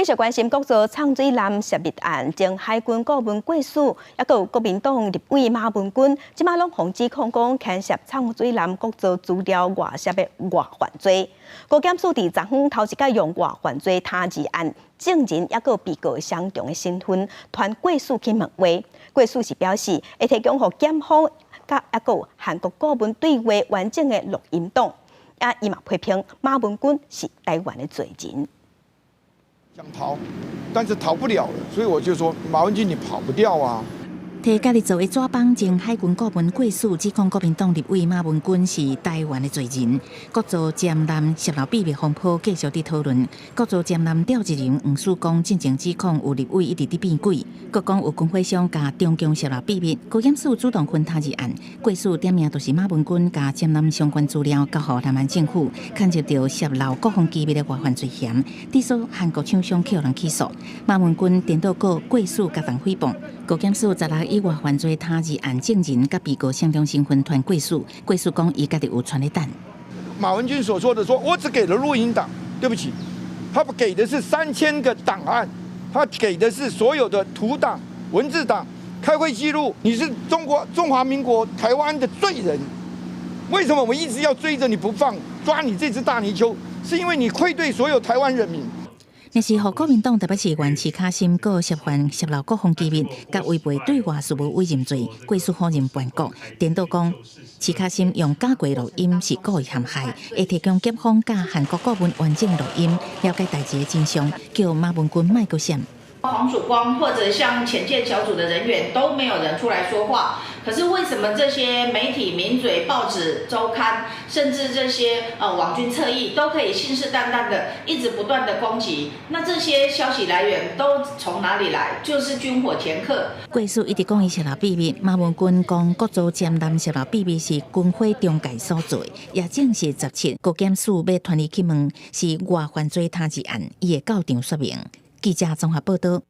繼續關心國造藏水艦洩密案，前海軍顧問郭璽，抑閣有國民黨立委馬文君，這馬攏予指控講牽涉藏水艦國造資料外洩的外犯罪。高檢署佇昨昏頭一擺用外犯罪他治案證人，抑閣有被告相同的身份，傳郭璽去問話。郭璽是表示會提供予檢方佮抑閣有韓國顧問對話完整的錄音檔。啊，伊嘛批評馬文君是台灣的罪人。想逃，但是逃不了了，所以我就說馬文君你跑不掉啊！提家己做的紙枋前海軍顧問郭璽指控國民黨立委馬文君是台灣的罪人。國造潛艦洩漏秘密風波繼續佇討論。國造潛艦召集人黃曙光進前指控有立委一直佇變鬼，閣講有軍火商共中共洩漏秘密。高檢署主動分他治案，郭璽點名就是馬文君共潛艦相關資料交予南韓政府，牽涉著洩漏國防機密的外犯罪嫌，致使韓國廠商予人起訴。馬文君顛倒告郭璽共人誹謗。高檢署十六以外犯罪他治案證人佮被告相同身份傳郭璽，郭璽講伊家己有傳咧等。馬文君所說的說，我只給了錄音檔，對不起，他給的是3000個檔案，他給的是所有的圖檔、文字檔、開會記錄。你是中國中華民國台灣的罪人，為什麼我們一直要追着你不放，抓你這隻大泥鰍？是因為你愧對所有台灣人民。若是予國民黨台北市議員徐卡心告涉犯洩漏國防機密，佮違背對外事務委任罪，郭璽否認叛國，顛倒講徐卡心用假過錄音是故意陷害，會提供檢方佮韓國顧問完整錄音，了解代誌的真相，叫馬文君莫閣閃。黃曙光或者像潛艦小組的人員都沒有人出來說話，可是為什麼這些媒體、名嘴、報紙、週刊，甚至這些網軍側翼都可以信誓旦旦的一直不斷的攻擊？那這些消息來源都從哪裡來？就是軍火掮客。郭璽一直講伊洩漏秘密，馬文君講國造潛艦洩漏秘密是軍火中介所做，也證實17高檢署欲傳伊去問是外犯罪他治案，伊會到場說明。記者綜合報道。